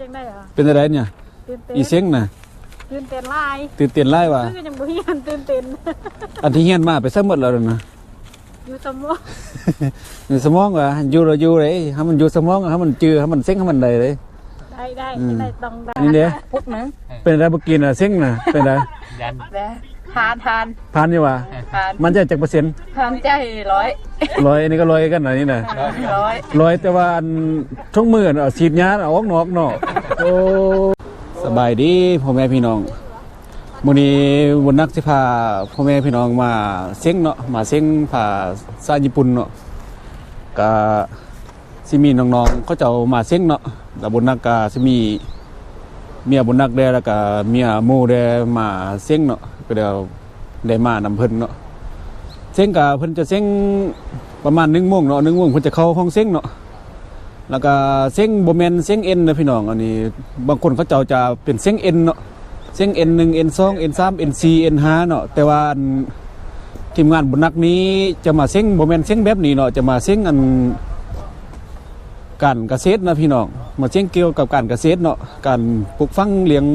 ຈັ່ງໃດຫວາ? ເປັນຈັ່ງໃດເນຍ? ຕື່ນເຕັ້ນ ອີເສັງນະ? ຕື່ນເຕັ້ນຫຼາຍ. ຕື່ນເຕັ້ນຫຼາຍຫວາ? ຄືຍັງບໍ່ຮຽນ ຕື່ນເຕັ້ນ. ອັນທີ່ຮຽນມາໄປໃສໝົດແລ້ວນະ? ຢູ່ສະໝອງ. ຢູ່ສະໝອງຫວາ? ຢູ່ລະຢູ່ເດ້ ໃຫ້ມັນຢູ່ສະໝອງ ໃຫ້ມັນຈື່ ໃຫ້ມັນເສັງ ໃຫ້ມັນໄດ້ເດ້. ໄດ້ ໄດ້ ອືມ ຈັ່ງໃດຕ້ອງໄດ້. ນີ້ເດ້ ປຸກໜຶ່ງ. ເປັນໃດເມື່ອກີ້ນະ ເສັງນະ ເປັນໃດ? ຢ້ານ. ຜ່ານ ຜ່ານ ຜ່ານຢູ່ຫວາ? ຜ່ານ. ໝັ້ນໃຈຈັກເປີເຊັນ? ໝັ້ນໃຈຮ້ອຍ. ຮ້ອຍ ອັນນີ້ກໍຮ້ອຍຄືກັນນະ ນີ້ນະ. ຮ້ອຍ ຮ້ອຍ ແຕ່ວ່າອັນ ທຸກມື້ນະ ສີດຢານະ ອອກນອກເນາະ. ໂອ້ ສະບາຍດີພໍ່ແມ່ພີ່ນ້ອງ. ມື້ນີ້ບຸນນັກຊິພາພໍ່ແມ່ພີ່ນ້ອງມາເສັງເນາະ ມາເສັງຜ້າສາຍຍີ່ປຸ່ນເນາະ. ກະຊິມີນ້ອງໆເຂົາເຈົ້າມາເສັງເນາະ ແລ້ວບຸນນັກກະຊິມີເມຍບຸນນັກແດ່ ແລ້ວກະເມຍໝູ່ແດ່ມາເສັງເນາະ ກໍເລີຍໄດ້ມານຳເພິ່ນເນາະ. ເສັງກະເພິ່ນຈະເສັງປະມານໜຶ່ງໂມງເນາະ ໜຶ່ງໂມງເພິ່ນຈະເຂົ້າຫ້ອງເສັງເນາະ. ແລ້ວກະເສັງບໍ່ແມ່ນເສັງເອັນເດີພີ່ນ້ອງ ອັນນີ້ບາງຄົນເຂົາເຈົ້າຈະເປັນເສັງເອັນເນາະ ເສັງເອັນໜຶ່ງ ເອັນສອງ ເອັນສາມ ເອັນສີ່ ເອັນຫ້າເນາະ. ແຕ່ວ່າອັນ ທີມງານບຸນນັກນີ້ຈະມາເສັງ ບໍ່ແມ່ນເສັງແບບນີ້ເນາະ ຈະມາເສັງອັນ ການກະເສດເນາະພີ່ນ້ອງ ມາເສັງກ່ຽວກັບການກະເສດເນາະ ການປູກຝັງລ້ຽງ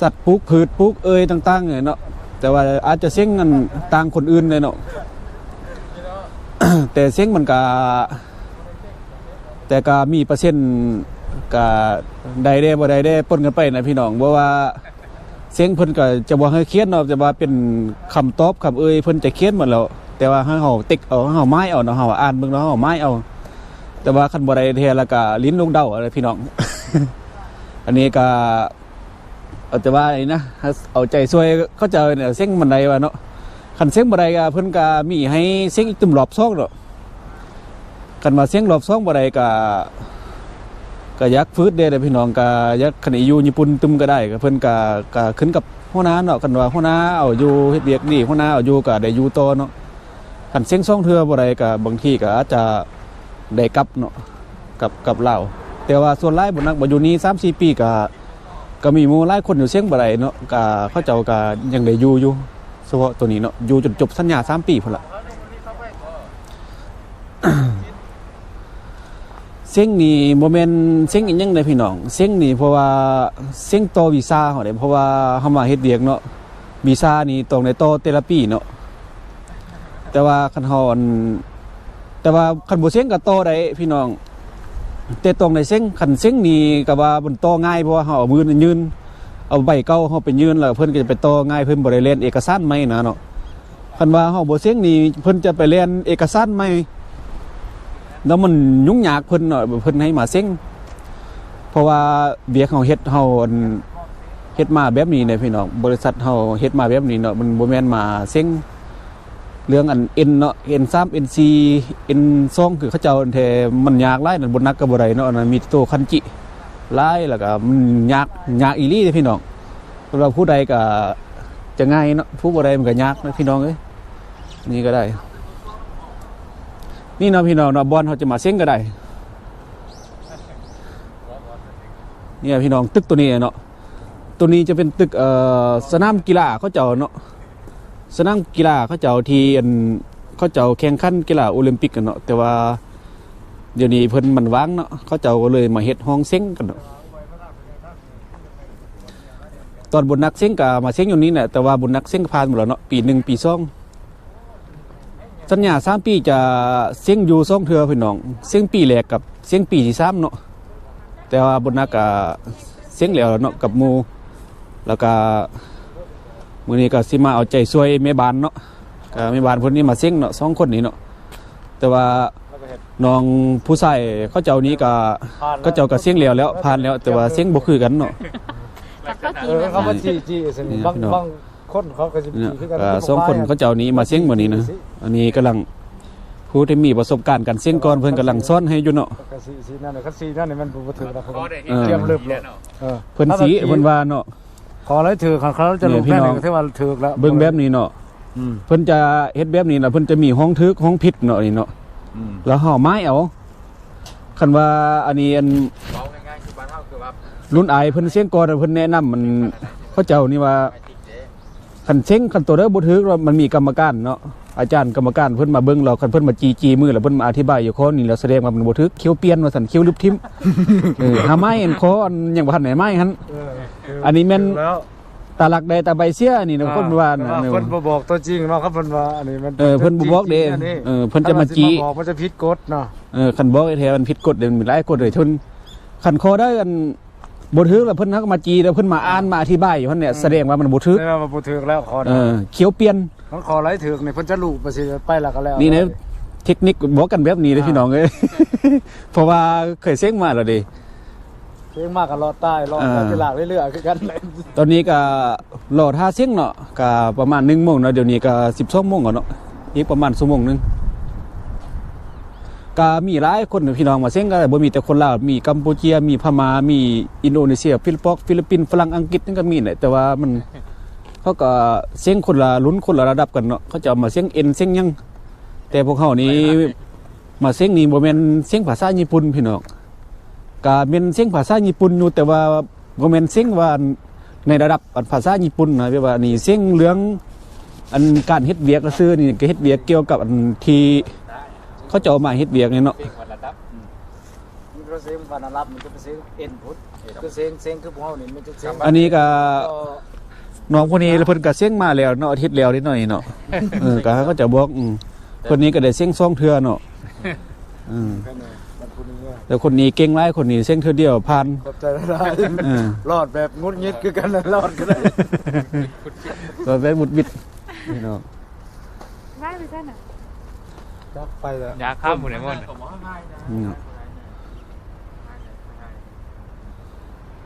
ສັດ ປູກພືດ ປູກເອີ່ຍຕ່າງໆເນາະ. ແຕ່ວ່າອາດຈະເສັງອັນຕ່າງຄົນອື່ນແດ່ເນາະ ແຕ່ເສັງມັນກະ ແຕ່ກະມີເປີເຊັນ ກະໄດ້ແດ່ບໍ່ໄດ້ແດ່ປົນກັນໄປນະພີ່ນ້ອງ. ບໍ່ວ່າເສັງເພິ່ນກະຈະບໍ່ໃຫ້ຂຽນເນາະ ແຕ່ວ່າເປັນຄຳຕອບຄຳເອີ່ຍເພິ່ນຈະຂຽນໝົດແລ້ວ ແຕ່ວ່າໃຫ້ເຮົາຕິກເອົາ ໃຫ້ເຮົາໝາຍເອົາເນາະ ເຮົາອ່ານເບິ່ງເນາະ ເຮົາໝາຍເອົາ. ແຕ່ວ່າຄັນບໍ່ໄດ້ແທ້ລະກະຫຼິ້ນລູກເດົາເອົາເດີພີ່ນ້ອງ. ອັນນີ້ກະ ເອົາແຕ່ວ່ານີ້ນະ ເອົາໃຈຊ່ວຍເຂົາເຈົ້ານີ້ ເສັງມັນໄດ້ວ່າເນາະ. ຄັນເສັງບໍ່ໄດ້ກະເພິ່ນກະມີໃຫ້ເສັງອີກຕື່ມລອບສອງເນາະ. ຄັນວ່າເສັງລອບສອງບໍ່ໄດ້ກະ ກະຢາກຝືດແດ່ເດີພີ່ນ້ອງ ກະຢາກ ຄັນຢູ່ຍີ່ປຸ່ນຕື່ມກະໄດ້ ກະເພິ່ນກະ ກະຂຶ້ນກັບຫົວໜ້າເນາະ. ຄັນວ່າຫົວໜ້າເອົາຢູ່ເຮັດວຽກນີ້ ຫົວໜ້າເອົາຢູ່ກະໄດ້ຢູ່ຕໍ່ເນາະ. ຄັນເສັງສອງເທື່ອບໍ່ໄດ້ກະບາງທີກະອາດຈະໄດ້ກັບເນາະ ກັບ ກັບລາວ. ແຕ່ວ່າສ່ວນຫຼາຍບໍ່ນັກ ບໍ່ຢູ່ນີ້ສາມສີ່ປີກະ ກໍມີໝູ່ຫຼາຍຄົນຢູ່ເສັງບໍ່ໄດ້ເນາະ ກໍເຂົາເຈົ້າກໍຍັງໄດ້ຢູ່ຢູ່ ສະເພາະໂຕນີ້ເນາະ ຢູ່ຈົນຈົບສັນຍາສາມປີພຸ້ນລະ. ເສັງນີ້ບໍ່ແມ່ນເສັງອີ່ຫຍັງເດ້ພີ່ນ້ອງ ເສັງນີ້ເພາະວ່າເສັງຕໍ່ວີຊາເຮົາເດ້ ເພາະວ່າເຮົາມາເຮັດວຽກເນາະ ວີຊານີ້ຕ້ອງໄດ້ຕໍ່ແຕ່ລະປີເນາະ. ແຕ່ວ່າຄັນເຮົາ ອັນ ແຕ່ວ່າຄັນບໍ່ເສັງກໍຕໍ່ໄດ້ພີ່ນ້ອງ ແຕ່ຕ້ອງໄດ້ເສັງ. ຄັນເສັງນີ້ກໍວ່າມັນຕໍ່ງ່າຍ ເພາະວ່າເຮົາເອົາມືນຍື່ນ ເອົາໃບເກົ່າເຮົາໄປຍື່ນ ແລ້ວເພິ່ນກໍຈະໄປຕໍ່ງ່າຍ ເພິ່ນບໍ່ໄດ້ແລ່ນເອກະສານໃໝ່ນະເນາະ. ຄັນວ່າເຮົາບໍ່ເສັງນີ້ ເພິ່ນຈະໄປແລ່ນເອກະສານໃໝ່ ແລ້ວມັນຫຍຸ້ງຍາກເພິ່ນເນາະ ເພິ່ນໃຫ້ມາເສັງ. ເພາະວ່າວຽກເຮົາເຮັດ ເຮົາ ອັນ ເຮັດມາແບບນີ້ເດ້ພີ່ນ້ອງ ບໍລິສັດເຮົາເຮັດມາແບບນີ້ເນາະ ມັນບໍ່ແມ່ນມາເສັງ. ເລື່ອງອັນເອັນເນາະ ເອັນສາມ ເອັນສີ່ ເອັນສອງ ຄືເຂົາເຈົ້າແທ້ ມັນຍາກຫຼາຍນັ້ນ ບໍ່ໜັກກໍບໍ່ໄດ້ເນາະ. ອັນນັ້ນມີແຕ່ໂຕຄັນຈິຫຼາຍ ແລ້ວກໍມັນຍາກ ຍາກອີ່ຫຼີເດ້ພີ່ນ້ອງ. ສຳລັບຜູ້ໃດກໍຈະງ່າຍເນາະ ຜູ້ບໍ່ໄດ້ມັນກໍຍາກນະພີ່ນ້ອງເອີຍ. ນີ້ກໍໄດ້ ນີ້ເນາະພີ່ນ້ອງເນາະ ບ່ອນເຮົາຈະມາເສັງກໍໄດ້. ນີ້ພີ່ນ້ອງ ຕຶກໂຕນີ້ເນາະ ໂຕນີ້ຈະເປັນຕຶກ ເອີ ສະໜາມກິລາເຂົາເຈົ້າເນາະ ສະໜາມກິລາເຂົາເຈົ້າທີ່ ອັນ ເຂົາເຈົ້າແຂ່ງຂັນກິລາໂອລິມປິກກັນເນາະ. ແຕ່ວ່າດຽວນີ້ເພິ່ນມັນວ່າງເນາະ ເຂົາເຈົ້າກໍເລີຍມາເຮັດຫ້ອງເສັງກັນເນາະ. ຕອນບຸນໜັກເສັງກໍມາເສັງຢູ່ນີ້ແຫຼະ ແຕ່ວ່າບຸນໜັກເສັງກໍຜ່ານໝົດແລ້ວເນາະ ປີໜຶ່ງ ປີສອງ ສັນຍາສາມປີຈະເສັງຢູ່ສອງເທື່ອພີ່ນ້ອງ ເສັງປີແລກກັບເສັງປີທີສາມເນາະ. ແຕ່ວ່າບຸນໜັກກະເສັງແລ້ວເນາະກັບໝູ່ ແລ້ວກະມື້ນີ້ກະຊິມາເອົາໃຈຊ່ວຍແມ່ບ້ານເນາະ ກະແມ່ບ້ານເພິ່ນນີ້ມາເສັງເນາະ ສອງຄົນນີ້ເນາະ. ແຕ່ວ່ານ້ອງຜູ້ຊາຍເຂົາເຈົ້ານີ້ກະ ເຂົາເຈົ້າກະເສັງແລ້ວ ແລ້ວ ຜ່ານແລ້ວ ແຕ່ວ່າເສັງບໍ່ຄືກັນເນາະ. ເອີ ເຂົາມາຈີ້ ຈີ້ ນີ້ ບາງ ບາງ ຄົນເຂົາກໍຊິ ເນາະ ຄືກັນ ກໍສອງຄົນເຂົາເຈົ້ານີ້ມາເສັງມື້ນີ້ນະ. ອັນນີ້ກຳລັງ ຜູ້ທີ່ມີປະສົບການການເສັງກ່ອນ ເພິ່ນກຳລັງສອນໃຫ້ຢູ່ເນາະ ກໍຊິ ຊິນັ້ນ ຄັນຊິນັ້ນນີ້ມັນບໍ່ຖືກແລ້ວ ເອີ ຕຽມເລີ່ມແລ້ວ ເອີ ເພິ່ນຊິ ເພິ່ນວ່າເນາະ ຂໍໃຫ້ຖືກ ຄັນເຂົາຈະລົງແຄ່ນີ້ກໍຖືວ່າຖືກແລ້ວ ເບິ່ງແບບນີ້ເນາະ ອືມ ເພິ່ນຈະເຮັດແບບນີ້ລະ ເພິ່ນຈະມີຫ້ອງຖືກ ຫ້ອງຜິດເນາະ ນີ້ເນາະ ອືມ ແລ້ວເຮົາໝາຍເອົາ. ຄັນວ່າອັນນີ້ ອັນ ເວົ້າງ່າຍໆຄືບ້ານເຮົາຄືວ່າ ລຸ້ນອາຍເພິ່ນເສັງກ່ອນ ເພິ່ນແນະນຳ ອັນ ເຂົາເຈົ້ານີ້ວ່າ ຄັນເສັງ ຄັນໂຕໃດບໍ່ຖືກ ແລ້ວມັນມີກຳມະການເນາະ ອາຈານກຳມະການເພິ່ນມາເບິ່ງ ແລ້ວຄັນເພິ່ນມາຈີ້ ຈີ້ມື ແລ້ວເພິ່ນມາອະທິບາຍຢູ່ຂໍ້ນີ້ ແລ້ວສະແດງວ່າມັນບໍ່ຖືກ ຂຽວປ່ຽນວ່າຊັ້ນ ຂຽວລິບຖິ້ມ. ເອີ ຫາໄມ້ອັນຄໍອັນຫຍັງບໍ່ທັນໄດ້ໄມ້ຫັ້ນ. ເອີ ອັນນີ້ແມ່ນ ແລ້ວ ຕາຫຼັກໄດ້ຕາໃບເສຍນີ້ນະ ອ່າ ຄົນວ່ານະ ແຕ່ວ່າເພິ່ນບໍ່ບອກຕົວຈິງເນາະ ຄັນເພິ່ນວ່າອັນນີ້ມັນ ເອີ ເພິ່ນບໍ່ບອກເດ້ ເອີ ເພິ່ນຈະມາຈີ້ ຄັນວ່າຊິມາບອກມັນຈະຜິດກົດເນາະ. ເອີ ຄັນບອກແທ້ໆມັນຜິດກົດເດ້ ມັນມີຫຼາຍກົດເດ້ ຊົນ ຄັນຂໍ້ໃດອັນບໍ່ຖືກແລ້ວເພິ່ນ ເຮົາກໍມາຈີ້ ແລ້ວເພິ່ນມາອ່ານ ອ່າ ມາອະທິບາຍຢູ່ຫັ້ນແຫຼະ ອືມ ສະແດງວ່າມັນບໍ່ຖືກ ສະແດງວ່າມັນບໍ່ຖືກແລ້ວຂໍ້ ເອີ ນະ ຂຽວປ່ຽນ ຄັນຂໍ້ໃດຖືກນີ້ເພິ່ນຈະລູບໄປຊິ ໄປແລ້ວກໍແລ້ວ ນີ້ນະ ເລີຍ ເທັກນິກບອກກັນແບບນີ້ເດ້ ອ່າ ພີ່ນ້ອງເອີຍ ເພາະວ່າເຄີຍເສັງມາແລ້ວເດ້. ເສັງມາກໍລອດຕາຍ ລອດ ອ່າ ໄປລາກເລື້ອຍໆຄືກັນ. ຕອນນີ້ກໍລໍຖ້າເສັງເນາະ ກໍປະມານໜຶ່ງໂມງເນາະ ດຽວນີ້ກໍສິບສອງໂມງແລ້ວເນາະ ອີກປະມານຊົ່ວໂມງໜຶ່ງ. ກໍມີຫຼາຍຄົນພີ່ນ້ອງມາເສັງ ກໍບໍ່ມີແຕ່ຄົນລາວ ມີກຳປູເຈຍ ມີພະມ້າ ມີອິນໂດເນເຊຍ ຟີລິບປິນ ຝຣັ່ງ ອັງກິດ ນັ້ນກໍມີແຫຼະ ແຕ່ວ່າມັນ ເຂົາກໍເສັງຄົນລະລຸ້ນ ຄົນລະລະດັບກັນເນາະ ເຂົາເຈົ້າມາເສັງເອັນເສັງຫຍັງ ແຕ່ພວກເຮົານີ້ມາເສັງນີ້ບໍ່ແມ່ນເສັງພາສາຍີ່ປຸ່ນພີ່ນ້ອງ. ກະແມ່ນເສັງພາສາຍີ່ປຸ່ນຢູ່ ແຕ່ວ່າບໍ່ແມ່ນເສັງວ່າໃນລະດັບອັນພາສາຍີ່ປຸ່ນນະ ແບບວ່ານີ້ເສັງເລື່ອງອັນການເຮັດວຽກຊື່ໆ ນີ້ກໍເຮັດວຽກກ່ຽວກັບອັນທີ່ເຂົາເຈົ້າມາເຮັດວຽກນີ້ເນາະ. ເສັງວັນລະດັບ ອືມ ມັນກໍເສັງວັນລະດັບ ມັນຈະໄປເສັງເອັນພຸ້ນ ຄືເສັງ ເສັງຄືພວກເຮົານີ້ ມັນຈະເສັງ ອັນນີ້ກໍ ນ້ອງຜູ້ນີ້ລະເພິ່ນກໍເສັງມາແລ້ວເນາະ ອາທິດແລ້ວນິດໜ້ອຍເນາະ. ເອີ ກໍເຂົາເຈົ້າບອກ ອືມ ເພິ່ນນີ້ກໍໄດ້ເສັງສອງເທື່ອເນາະ. ອືມ ແລ້ວຄົນນີ້ເກັ່ງຫຼາຍ ຄົນນີ້ເສັງເທື່ອດຽວຜ່ານ. ຂອບໃຈຫຼາຍໆ. ເອີ ລອດແບບຫງຸດຫງິດຄືກັນ ລອດກໍໄດ້ ລອດແບບຫງຸດຫງິດພີ່ນ້ອງ. ໄປໄປຊັ້ນນະ ຈັກໄປແລ້ວ ຢາກຂ້າມຜູ້ໃດໝົດ. ອືມ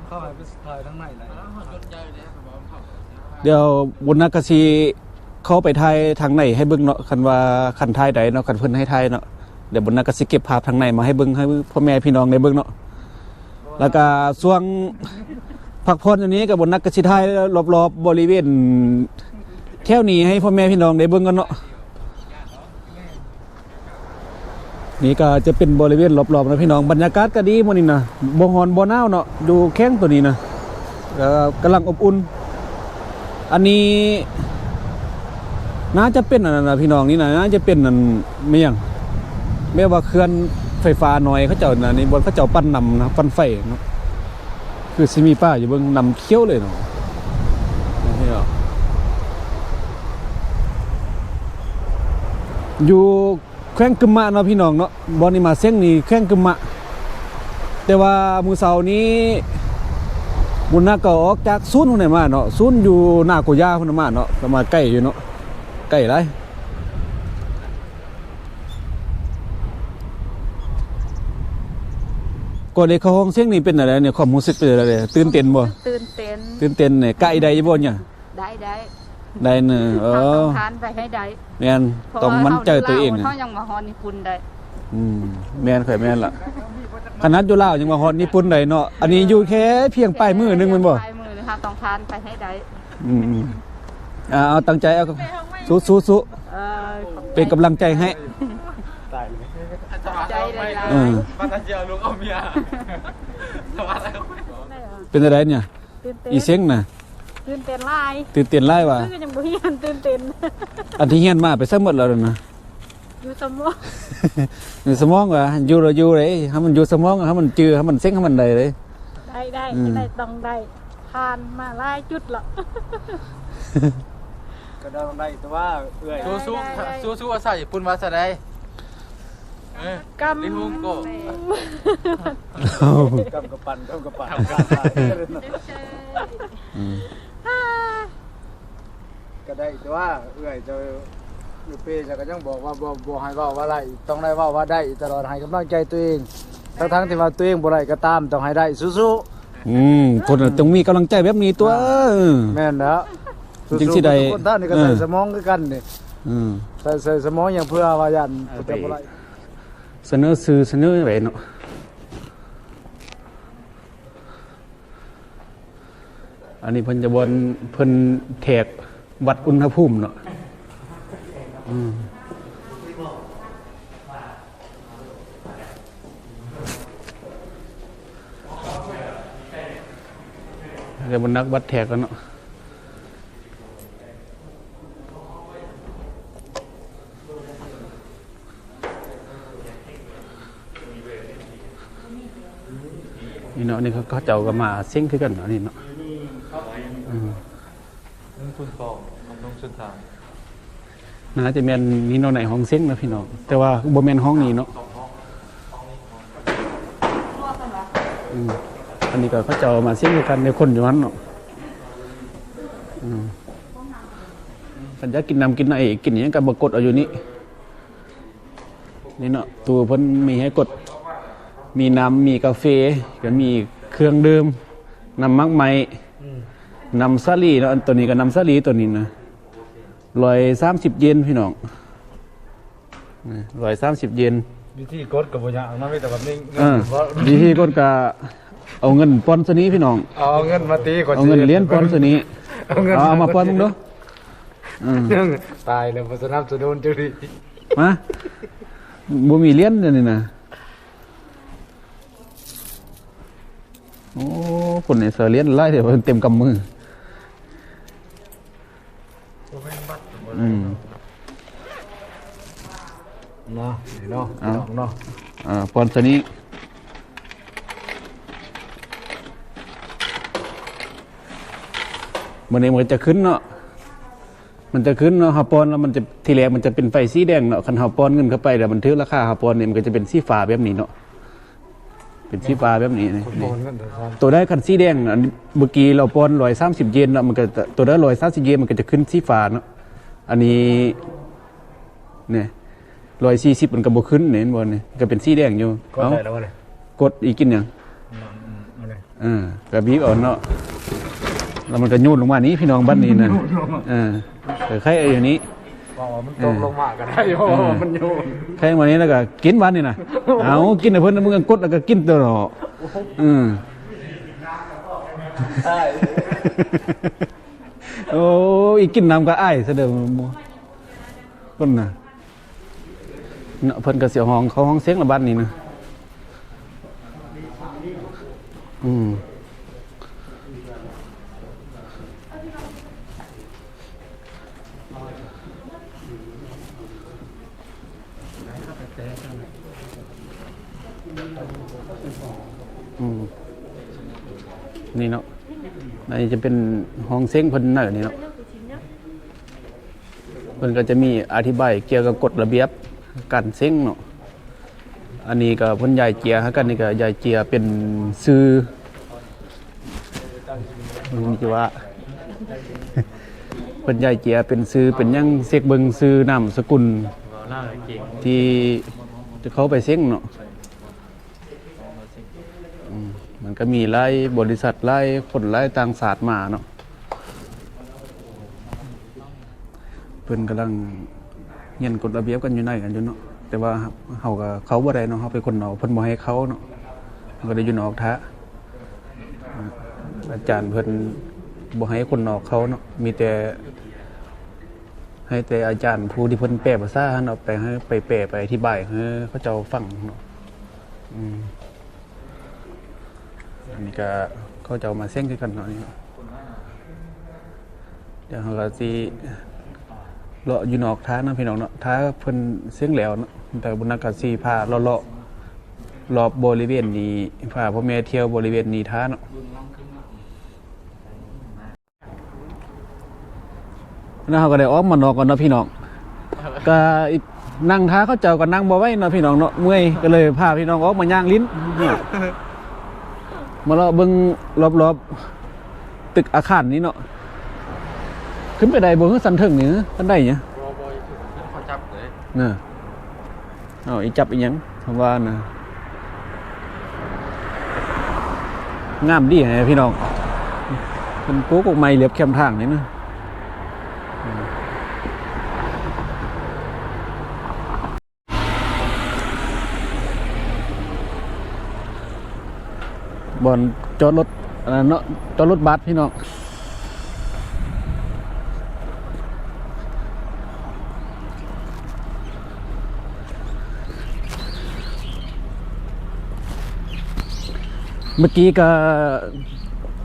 ເຂົ້າໄປຖ່າຍທາງໃນໄດ້. ດຽວບຸນນັກກະຊິເຂົ້າໄປຖ່າຍທາງໃນໃຫ້ເບິ່ງເນາະ ຄັນວ່າ ຄັນຖ່າຍໄດ້ເນາະ ຄັນເພິ່ນໃຫ້ຖ່າຍເນາະ. ດຽວບຸນນັກກະຊິເກັບພາບທາງໃນມາໃຫ້ເບິ່ງ ໃຫ້ພໍ່ແມ່ພີ່ນ້ອງໄດ້ເບິ່ງເນາະ. ແລ້ວກະຊ່ວງພັກຜ່ອນຢູ່ນີ້ກະບຸນນັກກະຊິຖ່າຍລອບໆບໍລິເວນແຖວນີ້ໃຫ້ພໍ່ແມ່ພີ່ນ້ອງໄດ້ເບິ່ງກັນເນາະ. ນີ້ກໍຈະເປັນບໍລິເວນລອບໆນະພີ່ນ້ອງ ບັນຍາກາດກໍດີມື້ນີ້ນະ ບໍ່ຮ້ອນບໍ່ໜາວເນາະ ຢູ່ແຂວງໂຕນີ້ນະ ກໍກຳລັງອົບອຸ່ນ. ອັນນີ້ໜ້າຈະເປັນອັນນັ້ນນະພີ່ນ້ອງ ນີ້ນະ ໜ້າຈະເປັນອັນ ແມ່ນຫຍັງ ແບບວ່າເຂື່ອນໄຟຟ້ານ້ອຍເຂົາເຈົ້ານະ ນີ້ບ່ອນເຂົາເຈົ້າປັ່ນນ້ຳນະ ປັ່ນໄຟເນາະ ຄືຊິມີປາຢູ່ ເບິ່ງນ້ຳຂຽວເລີຍເນາະ ນີ້ເນາະ ຢູ່ ແຂວງກຶມມະເນາະພີ່ນ້ອງເນາະ ບ່ອນນີ້ມາເສັງນີ້ແຂວງກຶມມະ. ແຕ່ວ່າມື້ເຊົ້ານີ້ບຸນນັກກໍອອກຈາກສູນພຸ້ນນະມາເນາະ ສູນຢູ່ນາໂກຍ່າພຸ້ນນະມາເນາະ ກໍມາໄກຢູ່ເນາະ ໄກຫຼາຍ. ກ່ອນໄດ້ເຂົ້າຫ້ອງເສັງນີ້ເປັນແນວໃດນີ້ ຄວາມຮູ້ສຶກເປັນແນວໃດ ຕື່ນເຕັ້ນບໍ່? ຕື່ນເຕັ້ນ ຕື່ນເຕັ້ນນີ້ ກະໄດ້ຢູ່ບໍ່ນີ້? ໄດ້ ໄດ້ ໄດ້ເນາະ ເອີ ເຮົາຕ້ອງຜ່ານໄປໃຫ້ໄດ້ ແມ່ນ ຕ້ອງໝັ້ນໃຈຕົວເອງ ເຮົາຍັງມາຮອດຍີ່ປຸ່ນໄດ້. ອືມ ແມ່ນ ຂ້ອຍແມ່ນລະ ຂະໜາດຢູ່ລາວຍັງມາຮອດຍີ່ປຸ່ນໄດ້ເນາະ ອັນນີ້ຢູ່ແຄ່ພຽງປາຍມືໜຶ່ງແມ່ນບໍ່? ປາຍມື ເຮົາຕ້ອງຜ່ານໄປໃຫ້ໄດ້. ອືມ ເອົາ ຕັ້ງໃຈເອົາ ສູ້ໆ ເອີ ເປັນກຳລັງໃຈໃຫ້ ຂອບໃຈຫຼາຍໆ ເອີ ເປັນຈັ່ງໃດນີ້? ຕື່ນເຕັ້ນ ອີເສັງນະ ຕື່ນເຕັ້ນຫຼາຍ ຕື່ນເຕັ້ນຫຼາຍຫວາ? ຄືຍັງບໍ່ຮຽນ ຕື່ນເຕັ້ນ. ອັນທີ່ຮຽນມາໄປໃສໝົດແລ້ວນະ? ຢູ່ສະໝອງ ຢູ່ສະໝອງຫວາ? ຢູ່ລະຢູ່ເດ້ ໃຫ້ມັນຢູ່ສະໝອງ ໃຫ້ມັນຈື່ ໃຫ້ມັນເສັງ ໃຫ້ມັນໄດ້ເດ້. ໄດ້ ໄດ້ ອືມ ໄດ້ ຕ້ອງໄດ້ ຜ່ານມາຫຼາຍຈຸດລະ ກໍຕ້ອງໄດ້ຕົວະເອື້ອຍ. ສູ້ໆ ສູ້ໆ ພາສາຍີ່ປຸ່ນວ່າຊັ້ນໃດ? ເອີ ກຳ ລິຮຸງໂກ ກຳກະປັນ ກຳກະປັນ ອືມ ກໍໄດ້ຕົວະເອື້ອຍເຈົ້າ ຢູ່ເປເຈົ້າກໍຍັງບອກວ່າ ບໍ່ ບໍ່ໃຫ້ເວົ້າວ່າໄດ້ ຕ້ອງໄດ້ເວົ້າວ່າໄດ້ຕະຫຼອດ ໃຫ້ກຳລັງໃຈຕົວເອງ ທັງໆທີ່ວ່າຕົວເອງບໍ່ໄດ້ກໍຕາມ ຕ້ອງໃຫ້ໄດ້ ສູ້ໆ. ອືມ ຄົນຕ້ອງມີກຳລັງໃຈແບບນີ້ຕົວະ ອ່າ ເອີ ແມ່ນແລ້ວ ຈຶ່ງຊິໄດ້ ທຸກຄົນທ່ານນີ້ກໍໃສ່ ເອີ ສະໝອງຄືກັນນີ້ ອືມ ໃສ່ ໃສ່ສະໝອງຫຍັງ ເພື່ອວ່າຢ້ານ ເອີ ຈະບໍ່ໄດ້ ສະເໜີຊື່ສະເໜີໄວ້ເນາະ. ອັນນີ້ເພິ່ນຈະບ່ອນ ເພິ່ນແທກວັດອຸນຫະພູມເນາະ ອືມ ແຕ່ບໍ່ນັກວັດແທກແລ້ວເນາະ. ເນາະ ອັນນີ້ເຂົາເຈົ້າກໍມາເສັງຄືກັນເນາະ ອັນນີ້ເນາະ ອືມ ໜຶ່ງສູນສອງກັບໜຶ່ງສູນສາມ ໜ້າຈະແມ່ນມີໜໍ່ໄນຫ້ອງເສັງນະພີ່ນ້ອງ ແຕ່ວ່າບໍ່ແມ່ນຫ້ອງນີ້ເນາະ ອືມ ອັນນີ້ກໍເຂົາເຈົ້າມາເສັງຄືກັນ ໄດ້ຄົນຢູ່ຫັ້ນເນາະ ອືມ ຄັນຢາກກິນນ້ຳກິນໄອ ກິນຫຍັງກໍມາກົດເອົາຢູ່ນີ້. ນີ້ເນາະ ຕູ້ເພິ່ນມີໃຫ້ກົດ ມີນ້ຳ ມີກາເຟ ກໍມີເຄື່ອງດື່ມ ນ້ຳໝາກໄມ້ ອືມ ນ້ຳສາລີເນາະ ອັນໂຕນີ້ກໍນ້ຳສາລີ ໂຕນີ້ນະ ຮ້ອຍສາມສິບເຢນພີ່ນ້ອງ ຮ້ອຍສາມສິບເຢນ ວິທີກົດກໍບໍ່ຍາກນະ ມີແຕ່ວ່າມີເງິນ ເອີ ວິທີກົດກໍເອົາເງິນປ່ອນຊະນີ້ພີ່ນ້ອງ ເອົາເງິນມາຕີ ເອົາເງິນຫຼຽນປ່ອນຊະນີ້ ເອົາເງິນ ເອົາ ເອົາມາປ່ອນເບິ່ງດູ ອືມ ຕາຍແລ້ວ ບໍ່ສະໜັບສະໜູນຈັກທີ ມາ ບໍ່ມີຫຼຽນອັນນີ້ນະ ໂອ້ ຄົນໃນສາວຫຼຽນຫຼາຍແທ້ ເຕັມກຳມື ບໍ່ແມ່ນບັດ ອືມ ເນາະ ເນາະ ເອົາ ເນາະ ເອີ ປ່ອນຊະນີ້ ມື້ນີ້ມັນກໍຈະຂຶ້ນເນາະ ມັນຈະຂຶ້ນເນາະ ເຮົາປ່ອນແລ້ວມັນຈະ ທີແລກມັນຈະເປັນໄຟສີແດງເນາະ ຄັນເຮົາປ່ອນເງິນເຂົ້າໄປແລ້ວມັນຖືກລາຄາ ເຮົາປ່ອນນີ້ມັນກໍຈະເປັນສີຟ້າແບບນີ້ເນາະ ເປັນສີຟ້າແບບນີ້ ນີ້ ໂຕໃດຄັນສີແດງ ອັນເມື່ອກີ້ເຮົາປ່ອນຮ້ອຍສາມສິບເຢນເນາະ ມັນກໍ ໂຕໃດຮ້ອຍສາມສິບເຢນ ມັນກໍຈະຂຶ້ນສີຟ້າເນາະ ອັນນີ້ ນີ້ ຮ້ອຍສີ່ສິບ ມັນກໍບໍ່ຂຶ້ນນີ້ ເຫັນບໍ່ນີ້ ກໍເປັນສີແດງຢູ່ ກົດ ເອົ້າ ໄດ້ແລ້ວບໍ່ນີ້ ກົດອີກກິນຫຍັງ ອືມ ອືມ ເອົາເລີຍ ເອີ ກໍບີບເອົາເນາະ ແລ້ວມັນກໍໂຍນລົງມານີ້ພີ່ນ້ອງ ບັດນີ້ນະ ໂຍນລົງມາ ເອີ ກໍໄຄຢູ່ນີ້ ເວົ້າວ່າມັນຕົກລົງມາກໍໄດ້ ເອີ ເພາະວ່າມັນໂຍນ ໄຄມານີ້ແລ້ວກໍກິນບັດນີ້ນະ ເອົາ ກິນໃຫ້ເພິ່ນ ມຶງກໍກົດແລ້ວກໍກິນຕົວເນາະ ອືມ ໂອ້ຍ ກິນນ້ຳກໍອາຍຊະເດີ ຄົນນະ ເນາະ ເພິ່ນກໍຊິຮ້ອງ ເຂົາຮ້ອງເສັງລະບັດນີ້ນະ ອືມ ອືມ ນີ້ເນາະ ອັນນີ້ຈະເປັນຫ້ອງເສັງເພິ່ນເນາະ ນີ້ເນາະ. ເພິ່ນກໍຈະມີອະທິບາຍກ່ຽວກັບກົດລະບຽບການເສັງເນາະ. ອັນນີ້ກໍເພິ່ນຢາຍເຈ້ຍໃຫ້ກັນ ນີ້ກໍຢາຍເຈ້ຍເປັນຊື່ ນີ້ຈະວ່າ ເພິ່ນຢາຍເຈ້ຍເປັນຊື່ເປັນຫຍັງ ເຊັກເບິ່ງຊື່ນາມສະກຸນທີ່ຈະເຂົ້າໄປເສັງເນາະ. ອືມ ມັນກໍມີຫຼາຍບໍລິສັດ ຫຼາຍຄົນ ຫຼາຍຕ່າງຊາດມາເນາະ. ເພິ່ນກຳລັງຮຽນກົດລະບຽບກັນຢູ່ໃນກັນຢູ່ເນາະ ແຕ່ວ່າເຮົາກໍເຂົ້າບໍ່ໄດ້ເນາະ ເຮົາເປັນຄົນນອກ ເພິ່ນບໍ່ໃຫ້ເຂົ້າເນາະ ເຮົາກໍໄດ້ຢູ່ນອກຖ້າ. ອາຈານເພິ່ນບໍ່ໃຫ້ຄົນນອກເຂົ້າເນາະ ມີແຕ່ ໃຫ້ແຕ່ອາຈານຜູ້ທີ່ເພິ່ນແປພາສາຫັ້ນເນາະ ໄປໃຫ້ ໄປແປ ໄປອະທິບາຍໃຫ້ເຂົາເຈົ້າຟັງເນາະ. ອືມ ອັນນີ້ກໍເຂົາເຈົ້າມາເສັງຄືກັນເນາະ ນີ້ເນາະ. ດຽວເຮົາກໍຊິເລາະຢູ່ນອກຖ້າເນາະ ພີ່ນ້ອງເນາະ ຖ້າເພິ່ນເສັງແລ້ວເນາະ. ແຕ່ບຸນນັກກໍຊິພາເລາະໆ ລອບບໍລິເວນນີ້ ພາພໍ່ແມ່ທ່ຽວບໍລິເວນນີ້ຖ້າເນາະ. ແລ້ວເຮົາກໍໄດ້ອອກມານອກກ່ອນເນາະພີ່ນ້ອງ ກໍນັ່ງຖ້າເຂົາເຈົ້າກໍນັ່ງບໍ່ໄຫວເນາະພີ່ນ້ອງເນາະ ເມື່ອຍ ກໍເລີຍພາພີ່ນ້ອງອອກມາຍ່າງຫຼິ້ນ ມາເລາະເບິ່ງລອບໆ ຕຶກອາຄານນີ້ເນາະ. ຂຶ້ນໄປໄດ້ບໍ່ ຊັ້ນເທິງນີ້ ຊັ້ນໃດນີ້? ບໍ່ ບໍ່ ເຂົາຈັບເດ້ ນະ. ເອົາ ອີຈັບອີຫຍັງ ເຂົາວ່ານະ ງາມດີແຮະພີ່ນ້ອງ ເພິ່ນປູກກົກໄມ້ລຽບແຄມທາງນີ້ນະ. ບ່ອນຈອດລົດ ອັນນັ້ນເນາະ ຈອດລົດບັສພີ່ນ້ອງ. ເມື່ອກີ້ກໍ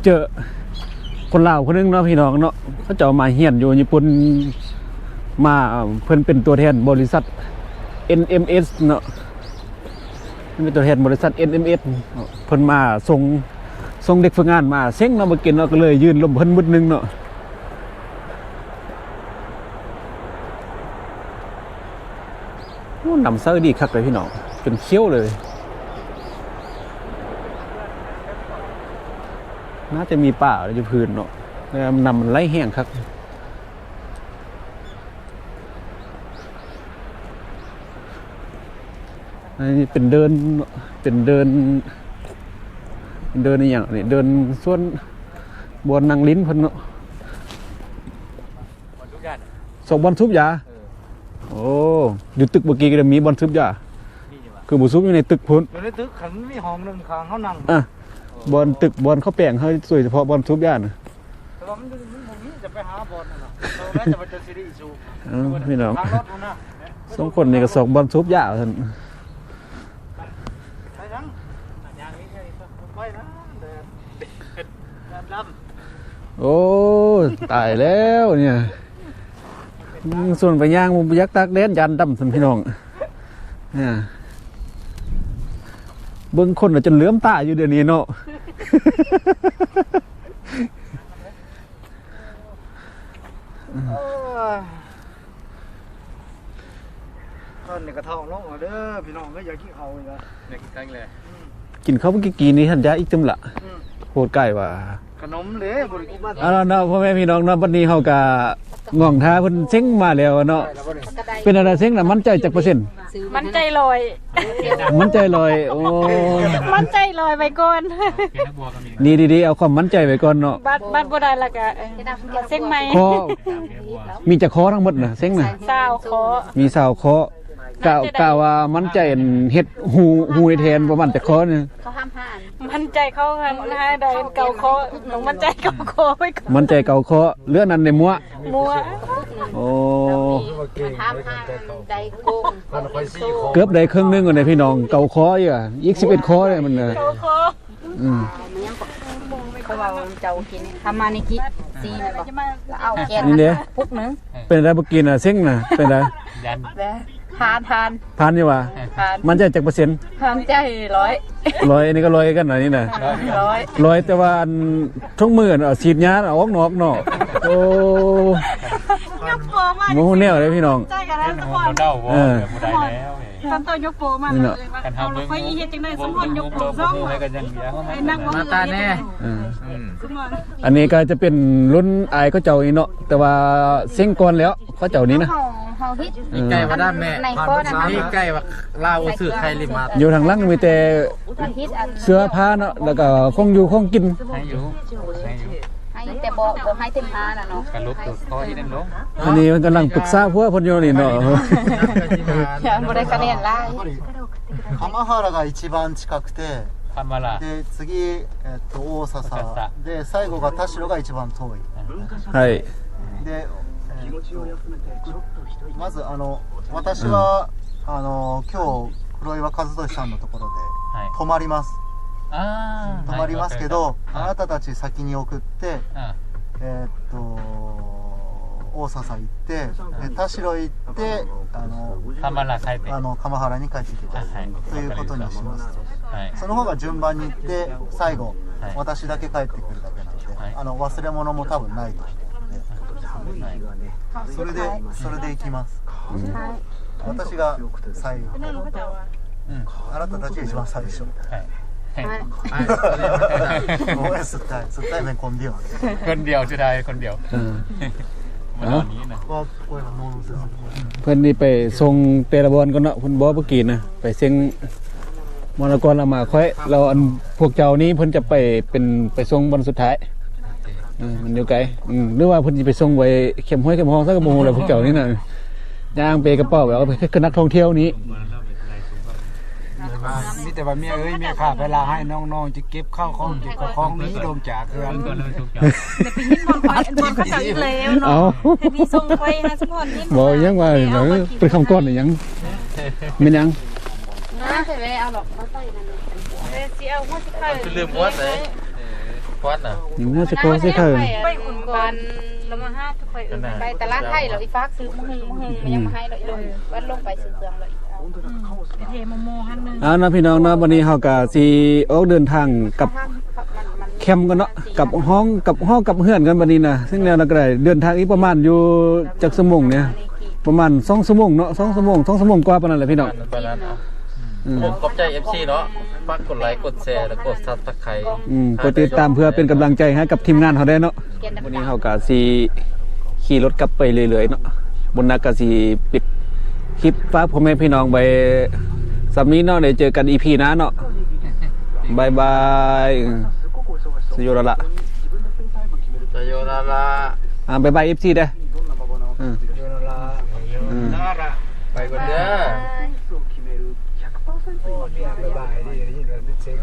ເຈີຄົນລາວຄົນໜຶ່ງເນາະ ພີ່ນ້ອງເນາະ ເຂົາເຈົ້າມາຮຽນຢູ່ຍີ່ປຸ່ນ ມາ ເພິ່ນເປັນຕົວແທນບໍລິສັດ ເອັນເອັມເອັສ ເນາະ. ເປັນຕົວແທນບໍລິສັດ ເອັນເອັມເອັສ ເພິ່ນມາສົ່ງ ສົ່ງເດັກຝຶກງານມາເສັງເນາະ ບໍ່ກິນເນາະ ກໍເລີຍຢືນລົມເພິ່ນມື້ໜຶ່ງເນາະ. ໂອ້ ນ້ຳໃສດີຄັກເລີຍພີ່ນ້ອງ ຈົນຂຽວເລີຍ. ໜ້າຈະມີປາຢູ່ພື້ນເນາະ ແຕ່ນ້ຳມັນໄຫຼແຮງຄັກ. ອັນນີ້ເປັນເດີ່ນ ເປັນເດີ່ນ ເດີ່ນອີ່ຫຍັງນີ້ ເດີ່ນສວນ ບ່ອນນັ່ງຫຼິ້ນເພິ່ນເນາະ. ບ່ອນສູບຢາ ສອກບ່ອນສູບຢາ. ເອີ ໂອ້ ຢູ່ຕຶກເມື່ອກີ້ກໍໄດ້ມີບ່ອນສູບຢາ. ມີຫວະ? ຄືບໍ່ສູບຢູ່ໃນຕຶກພຸ້ນ? ຢູ່ໃນຕຶກ ຄັນມີຫ້ອງໜຶ່ງຂ້າງເຮົານັ່ງ. ອ່ະ ໂອ້ ບ່ອນຕຶກ ບ່ອນເຂົາແປງ ເຮົາໂດຍສະເພາະບ່ອນສູບຢານະ. ແຕ່ວ່າມັນ ມັນບໍ່ມີ ຈະໄປຫາບ່ອນນັ້ນນະ ເອີ ແມ່ນຈະວ່າຈະຊິໄດ້ສູບ. ເອີ ພີ່ນ້ອງ ທາງລົດພຸ້ນນະ ສອງຄົນນີ້ກໍສອກບ່ອນສູບຢາວ່າຊັ້ນ. ໄປຫຍັງ? ໄປນະ ແດດ ແດດດຳ. ໂອ້ຍ ຕາຍແລ້ວເນຍ ຊວນໄປຍ່າງ ບໍ່ຢາກຕາກແດດ ຢ້ານດຳຊັ້ນ ພີ່ນ້ອງ. ເບິ່ງຄົນລະຈົນເຫຼື້ອມຕາຢູ່ດຽວນີ້ເນາະ. ເອີ ຕອນນີ້ກະທ້ອງໂລ່ງແລ້ວເດີພີ່ນ້ອງເອີຍ ຢາກກິນເຂົ້າອີກລະ ຢາກກິນເຂົ້າອີກແລ້ວ. ອືມ ກິນເຂົ້າມື້ກີ້ນີ້ຫັ້ນ ຢາກອີກຕື່ມລະ. ອືມ ໂພດໄກ່ວ່າ ຂະໜົມເດ້ ບໍ່ໄດ້ກິນມາ. ເອົາລະເນາະ ພໍ່ແມ່ພີ່ນ້ອງເນາະ ບັດນີ້ເຮົາກະງ່ອງຖ້າເພິ່ນເສັງມາແລ້ວເນາະ. ເປັນອັນໃດເສັງນະ ໝັ້ນໃຈຈັກເປີເຊັນ? ໝັ້ນໃຈຮ້ອຍ ໝັ້ນໃຈຮ້ອຍ. ໂອ້ ໝັ້ນໃຈຮ້ອຍໄວ້ກ່ອນ. ດີໆ ເອົາຄວາມໝັ້ນໃຈໄວ້ກ່ອນເນາະ. ບັດ ບັດບໍ່ໄດ້ລະກະ ເອີ ເສັງໃໝ່. ຂໍ ມີຈັກຂໍ້ທັງໝົດນະ ເສັງນະ? ຊາວຂໍ້. ມີຊາວຂໍ້. ກະ ກະວ່າໝັ້ນໃຈເຮັດ ຮູ້ ຮູ້ເຮັດແທນ ປະມານຈັກຂໍ້ນະ? ໝັ້ນໃຈເຂົາຫັ້ນໃຫ້ໄດ້ເກົ້າຂໍ້ ໝັ້ນໃຈເກົ້າຂໍ້ໄວ້ກ່ອນ. ໝັ້ນໃຈເກົ້າຂໍ້ ເຫຼືອນັ້ນໃນມົວ. ມົວ. ໂອ້ ເກືອບໄດ້ເຄິ່ງໜຶ່ງແລ້ວພີ່ນ້ອງ ເກົ້າຂໍ້ອີກ ອີກສິບເອັດຂໍ້ເດ້ມັນນະ. ເກົ້າຂໍ້. ອືມ ເຂົາເວົ້າເຈົ້າກິນທຳມານິກິ ສີ່ແມ່ນບໍ່? ລະເອົາແກນ ນີ້ເດ້ ປຸກໜຶ່ງ. ເປັນໄດບໍ່ກິນນະ ເສັງນະ ເປັນໄດ? ຜ່ານ ຜ່ານ ຜ່ານຢູ່ຫວາ? ຜ່ານ. ໝັ້ນໃຈຈັກເປີເຊັນ? ໝັ້ນໃຈຮ້ອຍ. ຮ້ອຍ ອັນນີ້ກໍຮ້ອຍຄືກັນນະ ນີ້ນະ. ຮ້ອຍ ຮ້ອຍ ແຕ່ວ່າອັນ ທຸກມື້ອັນ ເອົາສີດຢາ ເອົາອອກນອກເນາະ. ໂອ້ ຍົກໂປມາ ບໍ່ຮູ້ແນວເດ້ພີ່ນ້ອງ. ໃຈກັນແລ້ວ ເອີ ບໍ່ໄດ້ແລ້ວ. ຕອນໂຕຍົກໂປມາເລີຍວ່າ ເຮົາລະຄ່ອຍເຮັດຈັ່ງໃດ ສົມພອນຍົກໂປຊະ ໃຫ້ນັກບໍ່ ມາຕາແນ່. ເອີ ອັນນີ້ກໍຈະເປັນລຸ້ນອ້າຍເຂົາເຈົ້ານີ້ເນາະ ແຕ່ວ່າເສັງກ່ອນແລ້ວເຂົາເຈົ້ານີ້ນະ. ເຮົາ ເຮົາເຮັດ ເອີ ໃກ້ວ່າດ້ານແມ່ ໃນຄອນະ ໃກ້ວ່າລາວຊື້ໄຂ່ລິມາ. ຢູ່ທາງຫຼັງມີແຕ່ເສື້ອຜ້າເນາະ ແລ້ວກໍຂອງຢູ່ຂອງກິນ. ໃຫ້ຢູ່ ໃຫ້ຢູ່ ໃຫ້ແຕ່ບໍ່ ບໍ່ໃຫ້ເຕັມຫ້ານະເນາະ. ກະຫຼຸບຕົວຄໍອີກໜຶ່ງລົງ. ອັນນີ້ເພິ່ນກຳລັງປຶກສາຜົວເພິ່ນຢູ່ນີ້ເນາະ. ບໍ່ໄດ້ຄະແນນຫຼາຍ. カマハラが一番近くて、カマラ。で、次、えっと、オーササ。オーササ。で、最後が田代が一番遠い。はい。で、えっと、まず、あの、私は、うん。あの、今日、黒岩和寿さんのところで、はい。泊まります。あー。泊まりますけど、はい。あなたたち先に送って、うん。えーっと、オーササ行って、で、田代行って、あの、カマラ帰って。あの、カマハラに帰ってきます。あ、はい。ということにしますと。はい。その方が順番に行って、最後、はい。私だけ帰ってくるだけなので、はい。あの、忘れ物も多分ないと思うので。はい。それで、それで行きます。はい。私が最後。 ອືມ ອາ ອາ ໂອ້ຍ ສຸດທ້າຍ ສຸດທ້າຍແມ່ນຄົນດຽວ ຄົນດຽວ ສຸດທ້າຍຄົນດຽວ. ເອີ ເອົາ ເພິ່ນນີ້ໄປສົ່ງແຕ່ລະບ່ອນກ່ອນເນາະ ເພິ່ນບອກເມື່ອກີ້ນະ ໄປເສັງມອນລະກອນລະມາຂ້ອຍ ແລ້ວອັນພວກເຈົ້ານີ້ເພິ່ນຈະໄປເປັນ ໄປສົ່ງບ່ອນສຸດທ້າຍ. ເອີ ມັນຢູ່ໄກ ອືມ ຫຼືວ່າເພິ່ນຊິໄປສົ່ງໄວ້ແຄມຫ້ວຍແຄມຮ່ອງ ຊັ້ນກໍບໍ່ຮູ້ແລ້ວ ພວກເຈົ້ານີ້ນະ ຍ່າງເປກະເປົາແບບຄືນັກທ່ອງທ່ຽວນີ້. ມີແຕ່ວ່າເມຍເອີຍ ເມຍຂ້າໄປລາໃຫ້ນ້ອງໆ ຈະເກັບເຂົ້າຂອງ ເກັບເຂົ້າຂອງໜີລົງຈາກເຮືອນ. ໄດ້ໄປເຫັນບ່ອນຂ້ອຍ ອັນບ່ອນເຂົາເຈົ້າອີກແລ້ວເນາະ. ເອົ້າ ໄດ້ມີສົ່ງໄວ້ໃຫ້ສະພອນເຫັນ ເວົ້າຫຍັງວ່າ ເອີ ເປັນຄຳກ່ອນອີຫຍັງ ແມ່ນຫຍັງ? ນະ ໄປແວ່ເອົາດອກ ເອົາໄປນັ້ນ ເອີ ຊິເອົາຫົວຊິໄຂ່ ຄືລືມຄວັດເລີຍ ຄວັດນະ ຫົວຊິໄຂ່ ໄປອຸ່ນກ່ອນ ລະມາຫາຄືໄຂ່ ໄປຕະຫຼາດໄທ ລະອີ່ຝາກຊື້ໝາກຫຶ່ງ ໝາກຫຶ່ງ ຍັງມາໃຫ້ລະ ວັນລົງໄປຊື້ເຄື່ອງລະ ອືມ ໄປເທໂມໂມຫັ້ນໜຶ່ງ. ເອົານະ ພີ່ນ້ອງເນາະ ບັດນີ້ເຮົາກະຊິອອກເດີນທາງກັບ ມັນ ມັນ ແຄມກ່ອນເນາະ ກັບຫ້ອງ ກັບຫໍກັບເຮືອນກັນບັດນີ້ນະ. ເຊິ່ງແລ້ວເຮົາກໍໄດ້ເດີນທາງອີກປະມານຢູ່ຈັກຊົ່ວໂມງນີ້ ປະມານສອງຊົ່ວໂມງເນາະ ສອງຊົ່ວໂມງ ສອງຊົ່ວໂມງກວ່າປານນັ້ນແຫຼະພີ່ນ້ອງ. ປານນັ້ນ ປານນັ້ນ ອືມ ຂອບໃຈເອັຟຊີເນາະ ຝາກກົດໄລ ກົດແຊ ແລະ ກົດຊັບສະໄຄ ອືມ ກົດຕິດຕາມເພື່ອເປັນກຳລັງໃຈໃຫ້ກັບທີມງານເຮົາແດ່ເນາະ. ມື້ນີ້ເຮົາກໍຊິຂີ່ລົດກັບໄປເລື້ອຍໆເນາະ ບຸນນັກກໍຊິປິດຄລິບ ຝາກພໍ່ແມ່ພີ່ນ້ອງໄວ້ສ່ຳນີ້ເນາະ ໄດ້ເຈີກັນອີພີໜ້າເນາະ. ບາຍບາຍ ສະໂຍນາລາ ສະໂຍນາລາ ອ່າ ບາຍບາຍເອັຟຊີເດີ້. ອືມ ສະໂຍນາລາ ອືມ ສະໂຍນາລາ ໄປກ່ອນເດີ້.